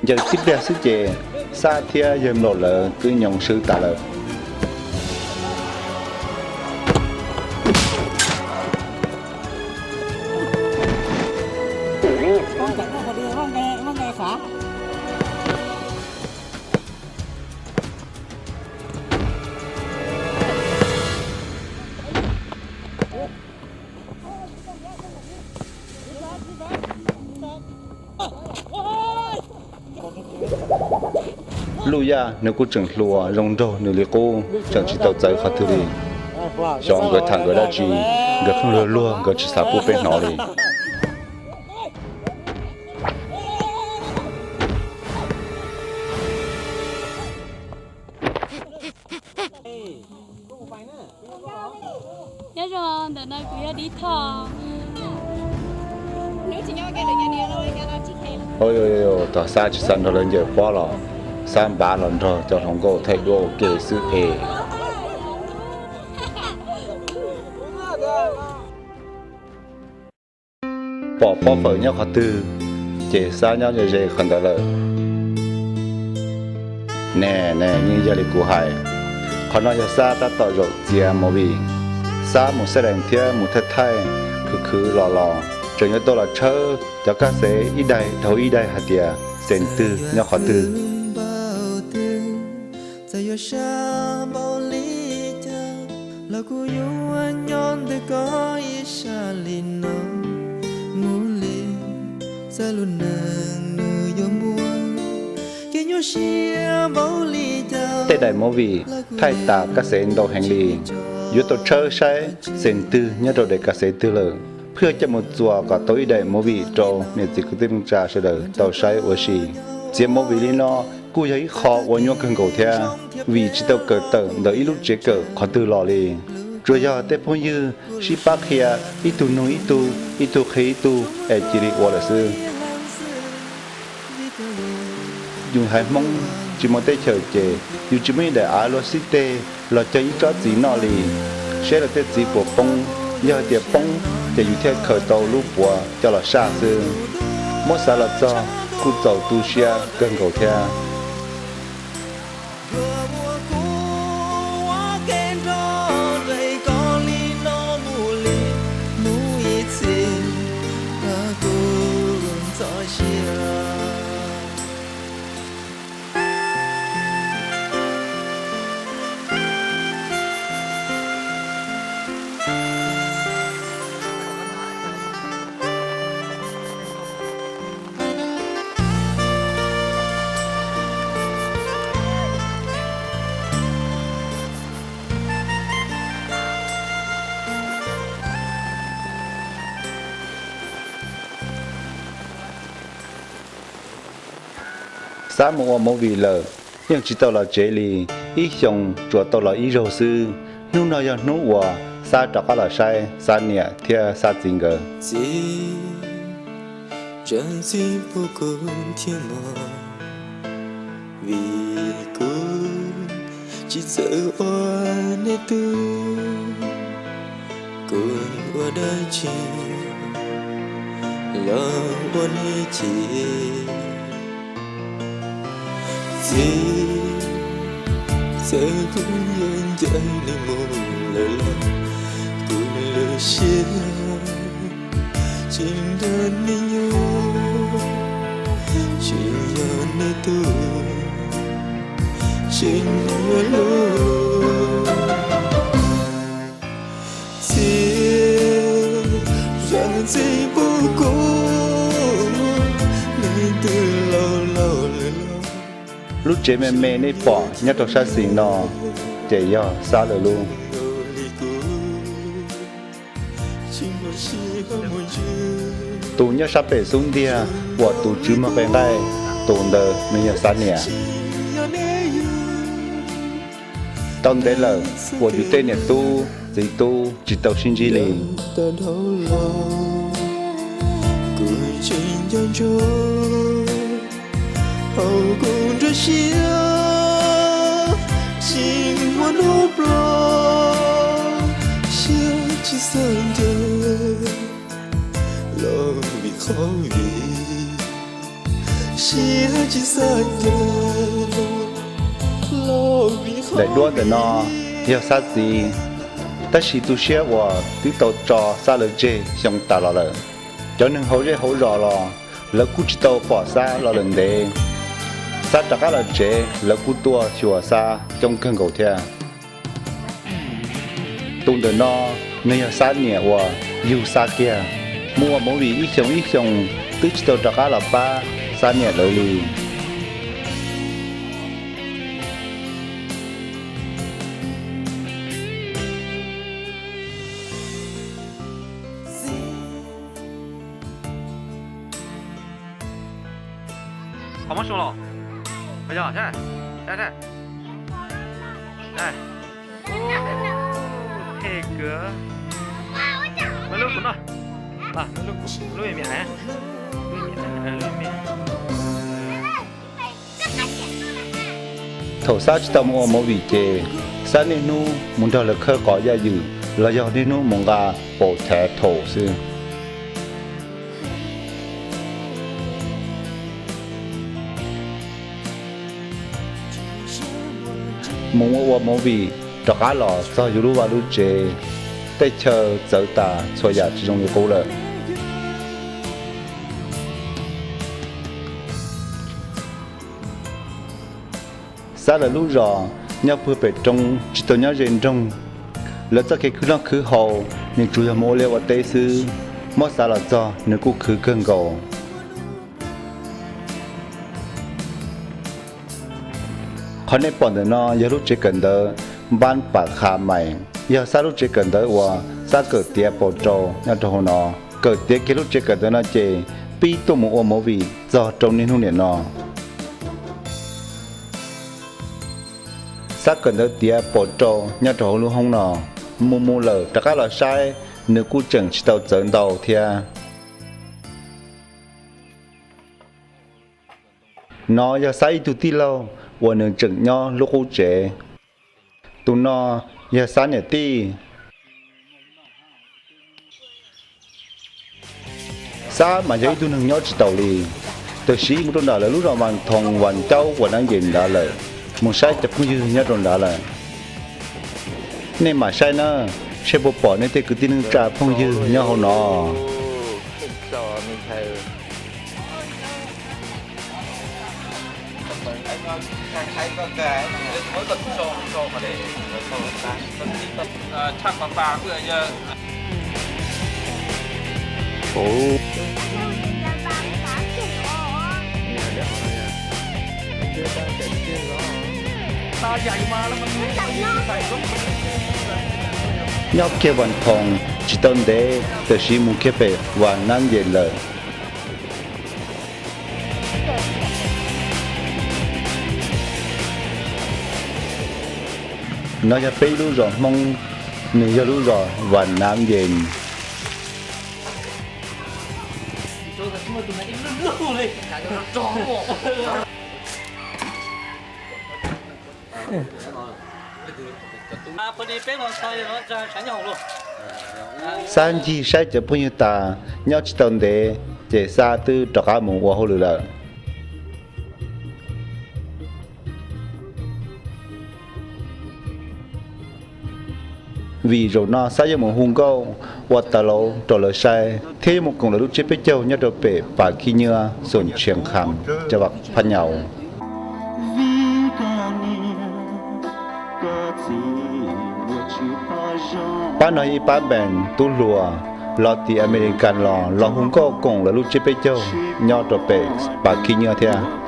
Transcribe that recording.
Ncaws tib pliag xwb ces Xab thiab yawg Nplaum lawv twb nyoos swb tas lawm. Luj Yaj nws kuj tseem hluas zoo nraug nws li qub, tseem tsis tau txawv qhov twg li. Xyov nkawd tham nkawd dab tsi, nkawd pheej luag luag, nkawd tsis xav pub peb hnov li. Nyob zoo, ntawm no kuv yog Dib Thoj. Tog Xab tsis xav nrog lawv ncaws pob los Xab npav los nrog cov hluas nkauj thaij duab ua ke xwb es. Pom pob fawm nyob qhov twg, ces Xab nyob ze ze qhov ntawd lawm. Ne ne, yeej yog li kuv hais, qhov no yog Xab tab tom zaum txiav movie. Xab mus xab dees thiab mus thaij thaij, khwv khwv los los, tseem yuav tau los tshawb cov kab xev ib daim dhau ib daim hais tias xeem twg nyob qhov twg. Txawm yuav sab npaum li cas los kuv yuav nyob ntawm koj ib sab li no mus li. Xab lub neej nws yuav muaj kev nyuaj siab npaum li cas. Tej daim movie thaij tas kab xev ntau heev li, yuav tau tshawb saib xeem twg nyob rau daim kab xev twg lawm, pheej coj mus txuas kom tau ib daim movie rau niam txiv kwv tij neej tsa sawv daws tau saib ua si. Txiav movie li no kuj yog ib qho uas nyuaj kawg nkaus thiab, vim tsis tau kawm tawm ntawm ib lub tsev kawm qhov twg los li. Tsuas yog tej phooj ywg sib pab qhia, ib tug nug ib tug, ib tug qhia ib tug es cia li ua lawm xwb. Yus haiv Hmoob tsis muaj teb chaws ces yus tsis muaj ib daim av luag xib teg los cog ib tsob txiv noj li, seb luag tej txiv puas poob. Yog hais tias poob ces yus thiaj khaws tau lub puav coj los saj xwb. Muab xav los txog kuj txaus tu siab kawg nkaus thiab. Xab mus ua movie lawm, yeej tsis tau los tsev li, ib xyoos tsuas tau los ib zaug xwb. Hnub no yog hnub uas Xab rov qab los saib Xab niam thiab Xab txiv nkawd. Txiv, zam txim pub kuv thiab mog, vim kuv tsis txawj ua nej tug. Kuv ua dab tsi los ua nej chim. Txiv, txawm kuv yuav ncaim nej mus lawm los kuv lub siab tsis nrog nej nyob, tsis yog nej tug, tsis yog nej hlub. Txiv, zam txim pub kuv, nej twb laus laus lawm los. Lub tsev me me nej pom nyob rau sab xis no ces yog Xab lawv lub. Tus nyob sab pem xub ntiag uas tus tswv muag qe nqaij, tus ntawd nws yog Xab niam. Tau ntev lawm uas yus tej niam tub txiv tub tsis tau sib ntsib li. Kuv tseem nco ntsoov hauv kuv nruab siab, tsis muaj hnub ploj siab tsis xav ncaim los vim qhov vim Daim duab ntawm no yog Xab txiv, tab sis tu siab uas twb tau tso Xab lawv tseg xyoo tas los lawm. Cov neeg hauv zej hauv zos los lawv kuj tsis tau pom Xab los lawm ntev. Xab rov qab los tsev lawv kuj tuaj xyuas Xab coob kawg nkaus thiab. Tus ntawm no nws yog Xab niam uas yug Xab kiag, mus ua movie ib xyoos ib xyoos twb tsis tau rov qab los pab Xab niam lawv li. Qhov muab su los, yog, thej kawg. Muab lub kuv noj, lub me me, lub me me. Thaum Xab tsis tau mus ua movie ces Xab niaj hnub mus nrog lawv khawb qos yaj ywm los yog niaj hnub mus nqa paus chav thaum xwb. Mus ua ua movie rov qab los txog yus lub vaj lub tsev, tej chaw txawv tas txhua yam tsis zoo li qub lawm. Xab lawv lub zos nyob puag pem roob tsis tau nyob ze nroog. Lawv txoj kev khwv noj khwv haus nws tsuas yog mus ua liaj ua teb xwb. Muab Xab los txog nws kuj khwv kawg nkaus. Qhov nej pom ntawm no yog lub tsev kawm ntawv Npab Pam Kha Mais, yog Xab lub tsev kawm ntawv uas Xab kawm tiav paus rau nyob rau hauv no. Kawm tiav kiag lub tsev kawm ntawv no ces pib tuaj mus ua movie txog rau niaj hnub niam no. Xab kawm ntawv tiav paus rau nyob rau hauv lub hoob no, mus mus lawm rov qab los saib nws kuj tseem tsis tau txawv ntau thiab. No yog Xab ib tug tij laug uas nws tseem nyob lub qub tsev. Tus no yog Xab niam tij. Xab mas yog ib tug neeg nyob tsis taus li, tiam sis mus rau nram lawv lub zos Vas Thoos Vas Caub Vas Nab Yes nrad lawm, mus saib cov phooj ywg nyob rau nrad lawm. Nej mam saib na, seb puas pom nej tej kwv tij neej tsa phooj ywg nyob hauv no. Nyob kiag Vas Thoos tsis tau ntev, tiam sis mus kiag pem Vas Nab Yes lawm. No yog peb lub zos Hmoob, nws yog lub zos Vas Nab Yes. Xab ncig saib cov phooj ywg tas nyob tsis tau ntev, ces Xab twb rov qab mus ua hauj lwm lawm. Vim zaum no Xab yuav mus hu nkauj ua tav lauv rau lawv saib thiab yuav mus koom lawv lub tsiab peb caug nyob rau pem Pas Khib Nyiab, xoom Tshias Kham, cov Vas Phab Nyaus. Pab no yog ib pab band tub hluas los tim Amelikas los los hu nkauj koom lawv lub tsiab peb caug nyob rau pem Pas Khib Nyiab thiab.